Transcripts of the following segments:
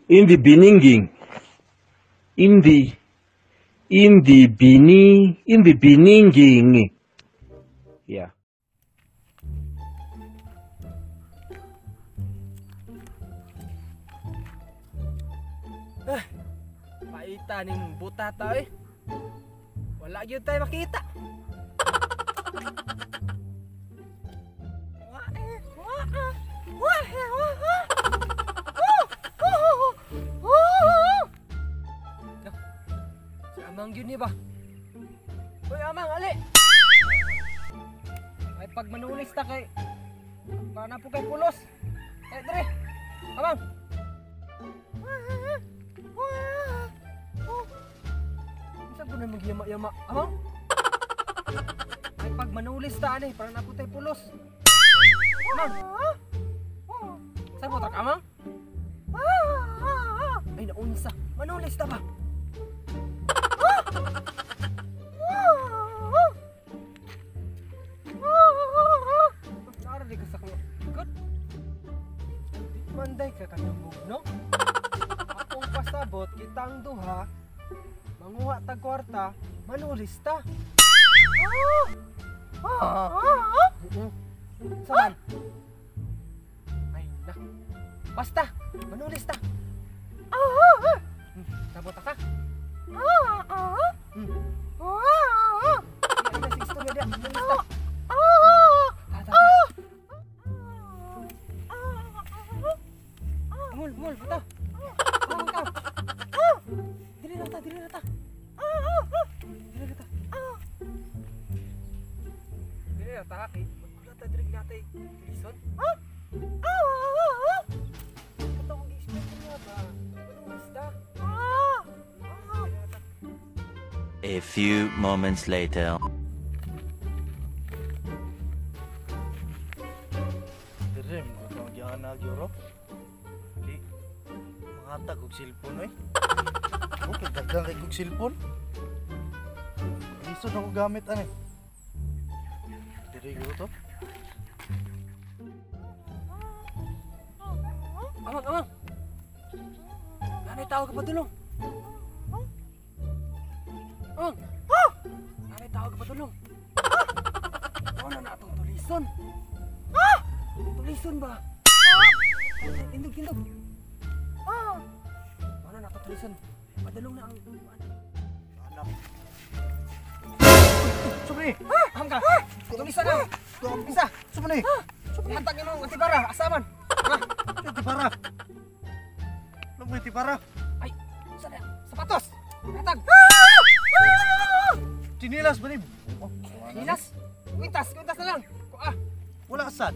In the beninging. In the in the bini in the beninging. Yeah. Paita ning butata eh. Wala gyud tayo makita. Si Amang yun ni ba? Uy, Amang, ali! Ay, pag manulis ta kay para na po kay pulos. Eh, dre! Amang! Saan ko na magyama-yama? Amang? Ay, pag manulis ta, ani, para na po tayo pulos. Amang! Saan po tak, Amang? Ay, naunsa. Manulis ta ba? Naara di ka sa likod. Di manday ka kadungog, no? Akong pasabot, kitang duha, manguha tag kwarta, manulis ta. Saan? Ay na. Basta, manulis ta. Sabot ka? Ay na, si istorya diya, manulis ta. Ta, ta, ta. Mul, mul, bata. Mul ka. Dili na ta, dili na ta. Dili na ta. Dili na ta kay magkulat ta diri natay lison. Kato akong gi-explain niya ba? Manulis ta. Dili na ta. A few moments later. Dire mo ko tong giana Europe. Kay mangatag og cellphone oy. Okay, daghan kay kog cellphone. Lisod ako gamit ani. Dire ko to. Amang, amang. Nanay tawag ka pa dulong. Amang. Nanay tawag ka pa dulong. Ano na atong tulison? Tulison ba? Tindog, tindog. Ano na atong tulison? Padulong na ang Anak. Sobre. Aham ka. Tulison na. Isa. Sobre. Hatag imong antibara, asaman. Ha? Tibara. Ano mo tibara? Ay, sa na? Sapatos. Hatag. Chinilas ba ni? Nilas. Kwintas, kwintas na lang. Kuha. Wala sad.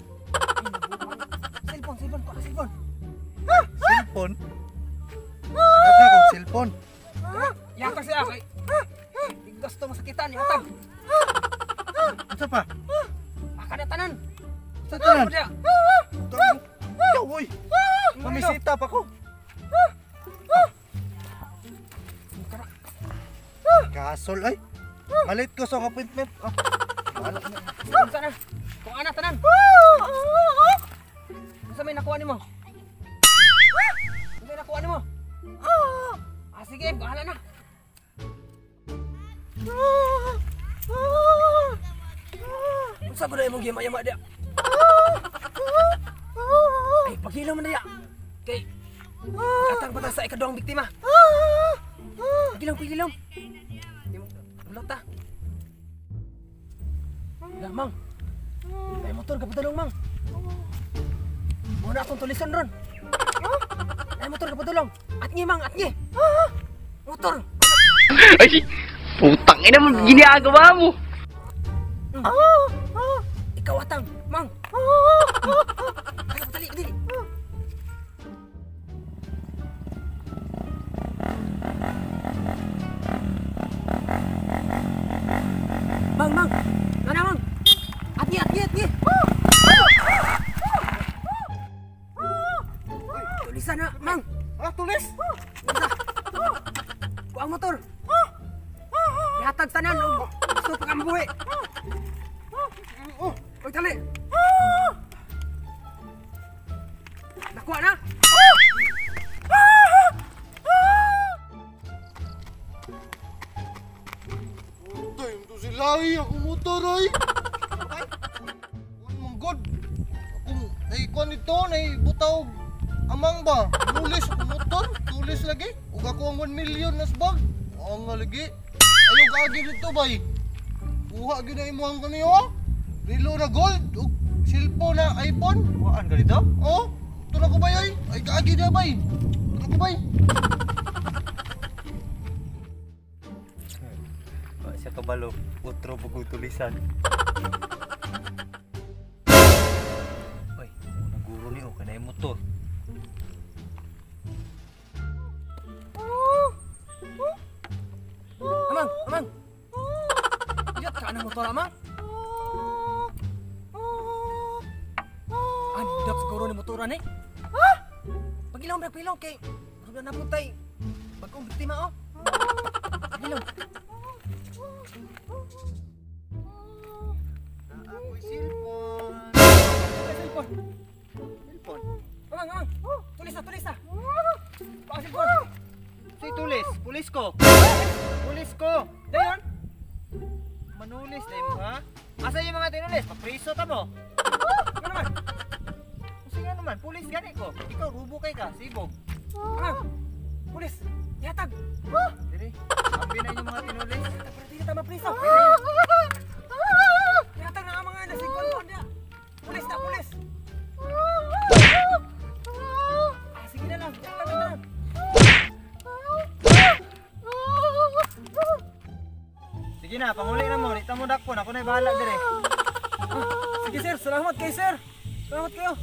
Cellphone, cellphone, kuha cellphone. Cellphone. Daghan kog cellphone. Yatag siya kay. Di gusto masakitan, yatag. Unsa pa? Aka na tanan. Sa tanan. Ano dia? Uy. Mamisita pa ko. Kasol ay. Malit ko sa appointment. Ah. Bahala na. Unsa na? Kung ana tanan. Unsa may nakuha nimo? Unsa may nakuha nimo? Ah, sige, bahala na. Unsa gud imong giyama-yama dia? Ay, pagilom man diya. Kay atang pa ta sa ikaduhang biktima. Pagilom, pagilom. Ulot ta. Lamang. May motor ka padulong, mang. Muna akong tulisan ron. May motor ka padulong. Atngi, mang, atngi. Motor. Ay, putang ina mo, ginagawa mo. Ikaw atang, mang. Ay, dali, dali. Mang, mang. Nana, mang. Atngi, atngi, atngi. Tulisan na, mang. Ah, tulis. Kuha ang motor. Ihatag tanan og gusto pa ka mabuhi. Oy, dali. Nakuha na. motor oy. Ay. Kuan man god. Kung ay kuan nito nay butaw amang ba? Nulis ako motor, tulis lagi. Ug ako ang 1 million nas bag. Ang nga lagi. Ayo gaagi dito bay. Kuha gyud na imong kaniyo. Relo na gold ug cellphone na iPhone. Kuhaan ka dito? Oh, ito na ko bay oy. Ay gaagi na bay. Ito na ko bay. Wa siya kabalo, utro bugong tulisan. Oy, unang guro ni oh, kanay motor. Amang, amang. Iyat ka ng motor, amang. Andap siguro ni motoran eh. Ha? Pagilong, pagilong kay murag na naputay. Bagong biktima oh. Pagilong. Ako'y cellphone. Cellphone. Cellphone. Amang, amang. Tulis na, tulis na. Baka cellphone. Si tulis, pulis ko. Pulis ko. Dayon. Manulis na imo ha? Asa yung mga tinulis? Papriso ta mo. Ano naman? Kasi nga naman, pulis gani ko. Ikaw rubo kay ka, sibog. Amang. Pulis. Yatag. Dili. Ambi na yung mga tinulis. Pero di ta mapriso. Yatag na ang mga nasigol mo niya. Pulis na, pulis. Ah, sige na lang. Yatag na lang. Sige na, panguli na mo. Di ta mo dakpon. Ako na'y bahala dire. Sige sir, salamat kay sir. Salamat kayo.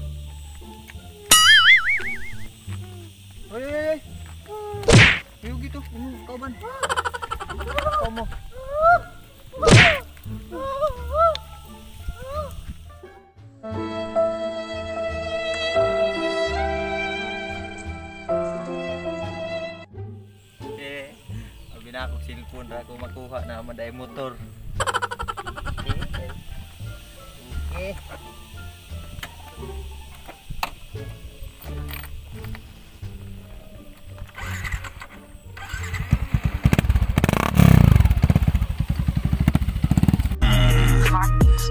Oy, oy, oy. Ayaw gito. Kauban. Kau mo. Eh, abi na akong cellphone ra ko makuha na man dai motor. Okay. Okay.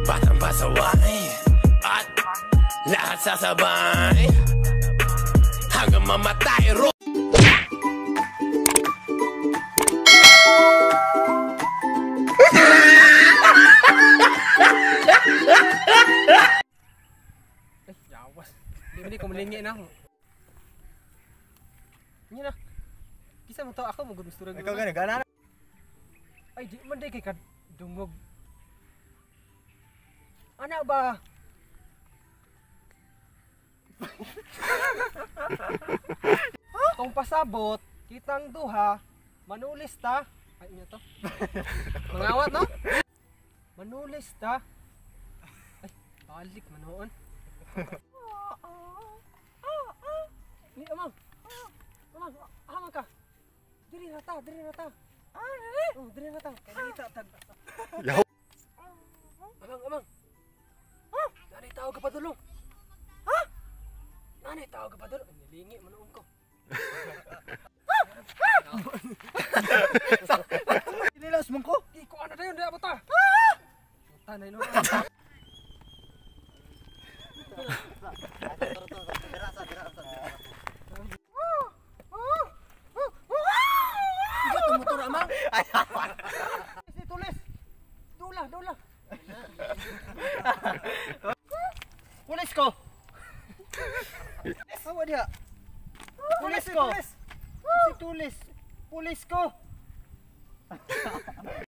Batang pasaway at lahat sasabay hanggang mamatay. Eh, yawas. Di ko malingi na ako. Hindi na. Kisa mo to ako mo gusto Ikaw gani gana. Ay, di man day kay kadungog. Ana ba? Kung pasabot, kitang duha, manulis ta. Ay, inyo to. Mangawat, no? Manulis ta. Ay, balik manoon. Ni amang. Amang, amang ka. Diri na ta, diri na ta. Ah, diri. Oh, diri na ta. Kay tag. Amang, amang. Nanay tao ka padulong. Ha? Nanay tao ka padulong. Ay, nilingi manoon ko. Inilas man ko. Iko ana dayon diha bata. Buta na ino. Ito motor amang. Si tulis. Dula, dula. Pulis ko. Awa diha. Pulis ko. Si tulis. Pulis ko.